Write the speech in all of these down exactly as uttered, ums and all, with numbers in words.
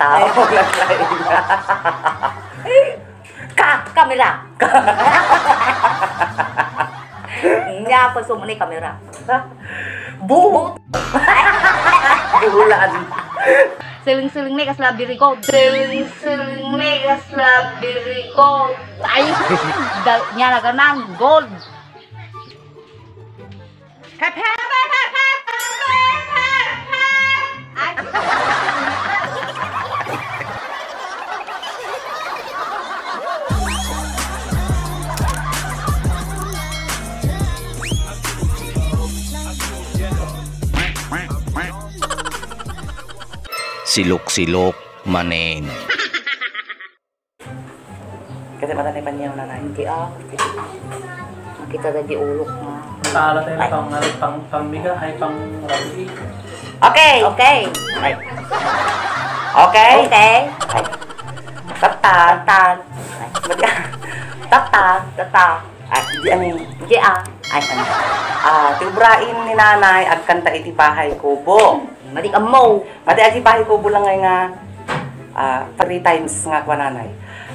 Aw, naglaing. Ka! Kamera! Nya, paso mo ni kamera. Bu! Bulan. Siling-siling ni kasla birikod. Siling-siling ni kasla birikod. Ay! Dal-, nya naganan, gold. Hep, hep, hep, hep, hep, hep, hep, hep. Ay. Silok-silok manen. Kasi mata ni panyaw na na. Hindi, ah. Kita na di ulok na. Nakala tayo na pang, ano, pang, pang mega, ay pang rabi. Okay. Okay. Ay. Okay. Okay. Ay. Tatan. Tatan. Ay. Mati-, tatan. Tatan. Ay. Di ani. Di, ah. Ay, ano. Ah, ti ubrain ni nanay, agkanta iti Bahay Kubo. Madi ka mo. Madi agi Bahay Kubo lang ngay nga, ah, three times nga kuananay.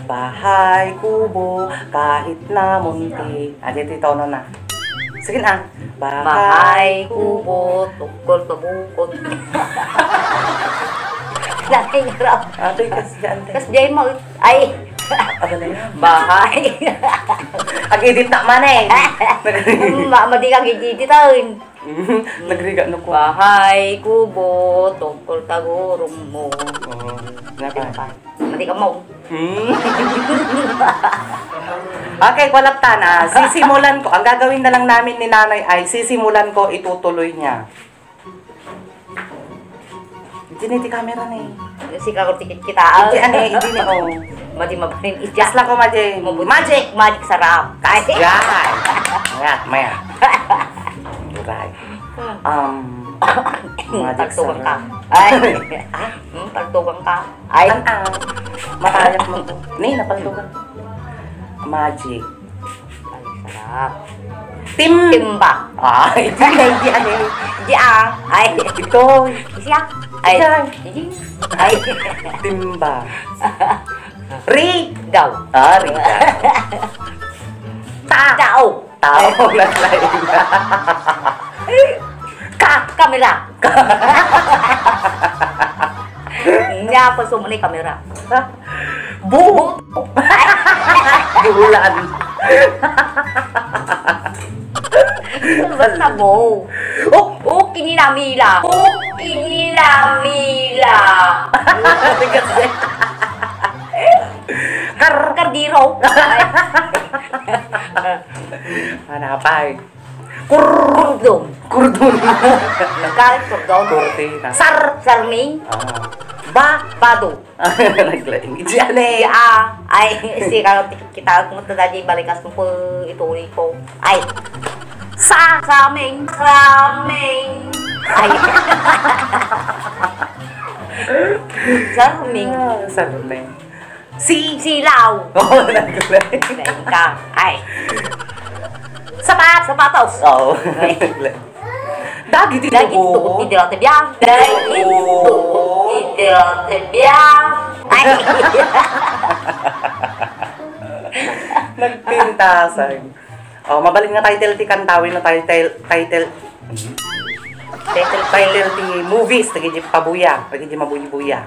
Bahay Kubo, kahit na munti. Ah, dito yung tono na. Sige na. Bahay Kubo, tukol pabukod. Dati nga raw. Atoy, kas dyan, te. Kas dyan mo. Ay. Aba na yan. Bahay. Ag-edit na man eh. Ma-, madi kang edit-editan. Nagriga no ko. Bahay Kubo, tukol tagurong mo. Oo. Naka. Madi ka mo. Hmm. Okay, kwalaptan, ah. Sisimulan ko. Ang gagawin na lang namin ni nanay ay sisimulan ko, itutuloy niya. Diyan ti camera na eh. Sika ko tikit kita. Diyan eh, diyan eh, oh. Madi mabalin ija. Isla ko, Madi. Magic! Magic sarap. Ay. Yan. Mayat, mayat. Aray. Um, magic sarap. Ay. Hmm, paltugan ka. Ay. Tan-aw. Matayap mo to. Ni, napaltugan. Magic. Ay, sarap. Tim- Timba. Ay, di na, di ano eh. Di ah. Ay. Ito. Siya. Ay. Siya. Di. Ay. Timba. Ri. Daw. Ah, ri daw. Ta. Tao. Tao. Naglain. Ka. Kamera. Nya, paso mo ni kamera. Bu. Bu. Bulan. Basta mo. Oh. Oh, kininamila. Oh, kininamila. Kar- Kardiro. Ay. Hanapay. Kur- Kurdon. Kurdon. Galit kurdon. Kurtina. Sar. Sarming. Ah. Ba. Bado. Naglaing. Diyan eh. Di ah. Ay, si kano ti-, kita mo to dadi balikas mo po ituli ko. Ay. Sa. Saming. Saming. Ay. Sarming. Ah, sarming. Si. Silaw. Oh, naglaing. Lain ka. Ay. Sapat. Sapatos. Oo. Ay. Dagiti. Dagiti tugot. Tugot ti dira ti biang. Dagiti tugot ti dira ti biang. Ay. Nagpintasan. Oh, mabalin nga title ti kantawen no title, title. Title, title ti movies, dagiti pabuya, dagiti mabuya-buya.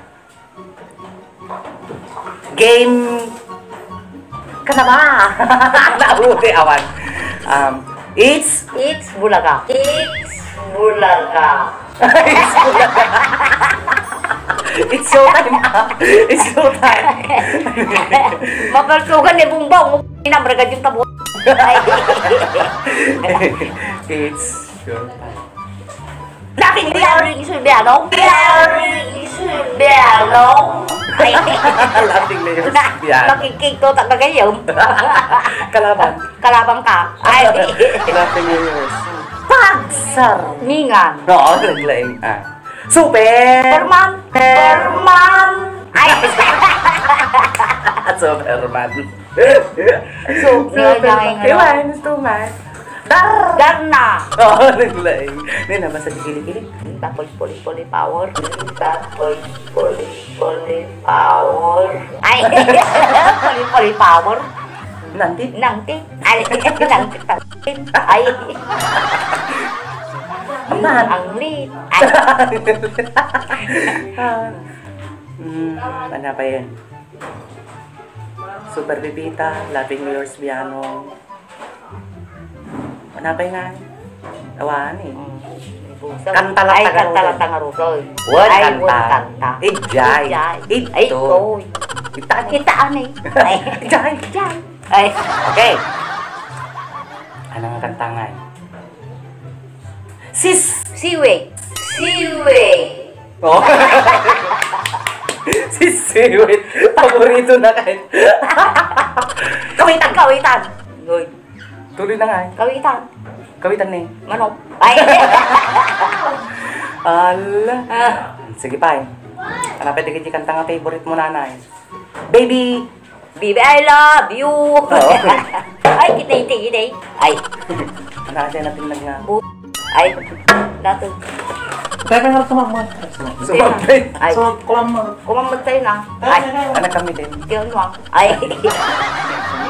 Game. Kana ba? Nauti awan. Um, it's It's Bulaga. It's Bulaga. It's Bulaga. It's showtime. It's showtime. Mapaltugan ni Bumbong. Ina, bragad yung tabo. It's showtime. Laughing Larry Isulbiano. Larry Isulbiano. Ay. Laughing Larry Isulbiano. Makikig to, tagagayam. Kalaban. Kalaban ka. Ay. Laughing Larry. Pagsar. Mingan. Oo, naglaing. Ah. Super. Perman. Perman. Ay. Superman. So, Super. Ngayon, ngayon, ngayon. Iwan, gusto man. Dar! Darna! Oo, naglaing. Ngayon, nabasa di kilikili. Tapos puli-puli power. Tapos puli-puli Power. Ay, pali-pali power. Nangtit? Nangtit. Ay, nangtit. Ay. Ang lit. Ay. Ah. Mm, ano pa yan? Super Pepita, Loving Yours, Bianong. Ano pa nga? Awan eh. Mm. Kanta lang. Ay, taga kanta lang Rudoy. Taga Rudoy. Wen, ay, kanta. Wen, kanta. Ijay. Ijay. Ito. Ay, ito. Itaan eh. Itaan eh. Ay. Ijay. Ijay. Ay. Okay. Ano nga kanta nga? Sis! Siwit. Siwit. Oh. Si Siwit. Paborito na kayo. Kawitan, kawitan. Uy. Tuloy na nga eh. Kawitan. Kawitan ni. Manok. Ay. Ala. Ah. Sige pa eh. Ano pwede kayo kanta nga favorite mo, nanay? Baby. Baby, I love you. Oo. Ay, kitay, kitay, kitay. Ay. Ano kasi natin nag nga? Bu-, ay, dato. Teka nga, sumama. Sumama. Ay. Sumama, kulang mo. Kumamot tayo na. Ay. Anak kami din. Yun, wang. Ay.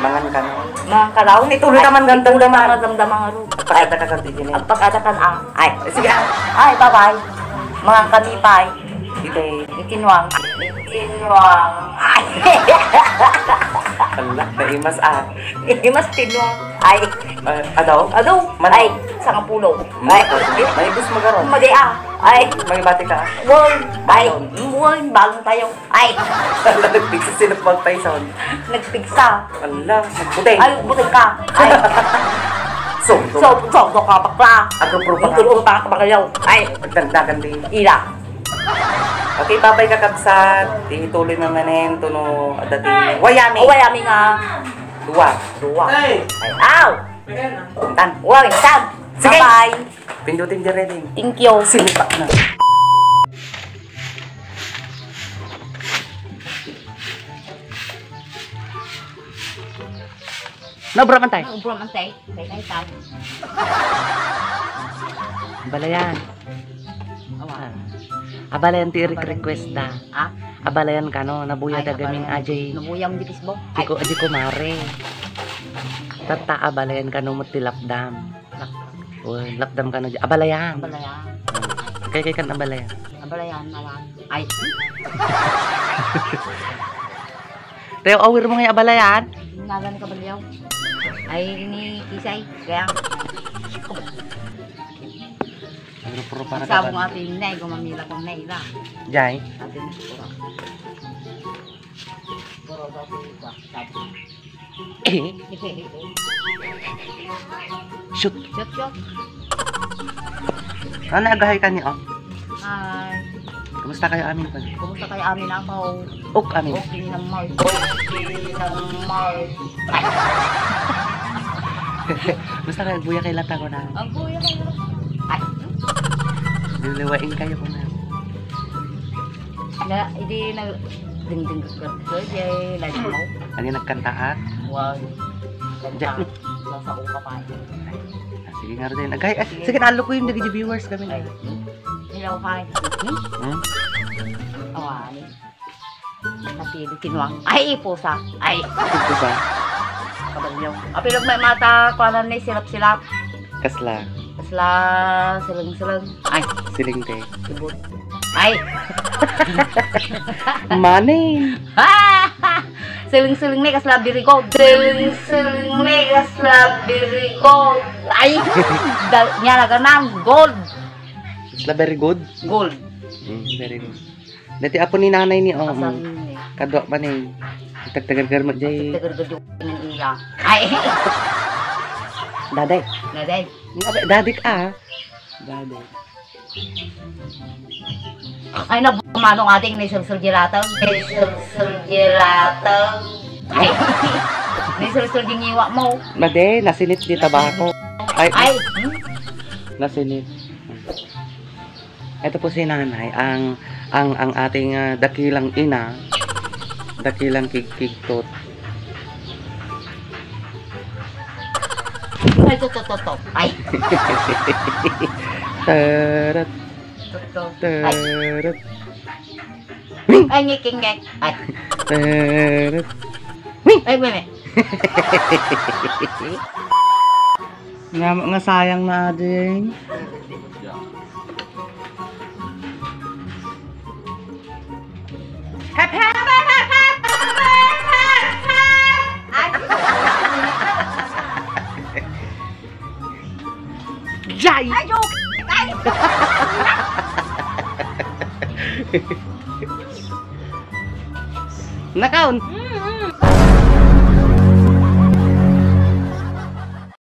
Mangan ka na. Mangan ka daw. Ituloy naman, gandang daman. Gandang daman. Pagkatakakan din eh. Ang pagkatakan ang. Ay. Sige, ah. Ay, bye-bye. Mangan kami, bye. Ite. Itinwang. Itinwang. Ay. Ala, naimas ah. Imas tinwang. Ay. Ah, adaw? Adaw. Manok. Ay, sangapulo. Manok. Ay. May bus magaron. Madi ah. Ay. May bati ka. Wol. Ay. Balon. Wol, balon tayo. Ay. Ala, nagpigsa sila pagpayson. Nagpigsa. Ala, nagbuting. Ay, buting ka. Ay. So, so, so, so, ka, bakla. Agro pro pa ka. Ang tulo pa ka, bakla. Ay. Nagdandagan din. Ila. Okay, babay, kakabsat. Ituloy na manen, tuno, dati. Wayami. O, wayami nga. Dua. Dua. Ay. Ay, aw! Tan. Wow, intan. Sige. Bye-bye. Pindutin di ready. Thank you. Sinipak na. Naubra man tayo. Naubra man tayo. Kay, kay, kay. Balayan. Awa. Ah. Abalayan ti re-, request da. Ah? Abalayan kano, nabuya da gamin ajay. Nabuyam di Facebook. Di ko, di ko mare. Tatta, abalayan kano mo ti lapdam. Lapdam. Uy, lapdam kano di. Abalayan. Abalayan. Kay, kay kan abalayan. Abalayan, awan. Ay. Teo, awir mo nga abalayan? Nagan ka baliyaw. Ay, ni Kisay, kaya. Pero puro para sabong ka ba? Ate, nay, gumamila kong nay, la. Jay? Ate, ni Pura. Puro daw po iba, sabong. Eh? Shoot. Shoot, shoot. Ano, agahay ka ni, oh? Hi. Kumusta kayo amin pa? Kumusta kayo amin ako? Ok amin. Ok din ang Mark. Ok din ang Mark. Kumusta kayo? Buya kayo lata ko na. Ang buya kayo. Ay. Luluwain kayo ko na. Na, hindi na, ding, ding, ding, ding, ding, ding, mo. Ano yung nagkantaat? Wow. Diyan. Kanta. Nasa uka pa. Ah, sige nga rin. Agay, ah, sige. Sige, nalo ko yung naging viewers kami. Ay. Hello, hi. Hmm? Hmm? Awan. Napili, kinuwang. Ay, pusa. Ay. Pusa. Kabalyo. Apilog may mata, kuanan ni silap-silap. Kasla. Kasla, siling-siling. Ay. Siling te. Ibot. Ay. Money. Siling-siling ni kasla birikod. Siling-siling ni kasla birikod. Ay. Da-, niya na ganang gold. Kasla very good? Gold. Mm, very good. Dati apo ni nanay ni, oh. Kasal mm. Ni. Kadwa pa ni. Tagtagargar mo, Jay. Tagtagargar yung iya. Ay. Daday. Daday. Nga ba, dadik, ah. Daday. Ay, na, manong ating ni Sir Sir Gelato. Ni Sir Sir Gelato. Ay. Ni Sir Sir Gingiwa mo. Made, nasinit di tabako. Ay. Ay. Hmm? Nasinit. Ito po si Nanay, ang, ang, ang ating, ah, dakilang ina, dakilang kigkigtot. Ay, to, to, to, to. Ay. Tarot, to, to. Ay. Tarot. Ay, ngikingek. Ay. Teret. Ay, meme. Nga, nga sayang na, ading. Hep, hep, hep, hep, hep, hep, hep, hep. Ay. Jay! Ay, joke! Ay! Nakaon.